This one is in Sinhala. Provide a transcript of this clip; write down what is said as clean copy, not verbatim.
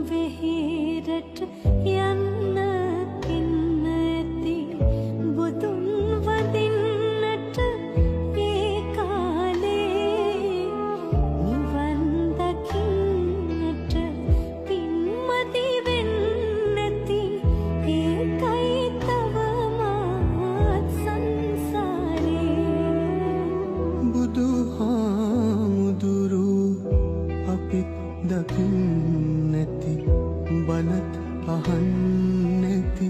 වෙහෙරට යන්න පින්න ඇති බුදුන් වදින්නට ඒ කාලේ නිවන් දකින්නට පින්මදි වෙන්නැති ඒකයි තවමත් සංසාරේ. බුදු හාමුදුරු අපිත් දකින්නැති, බණත් අහන්නැති.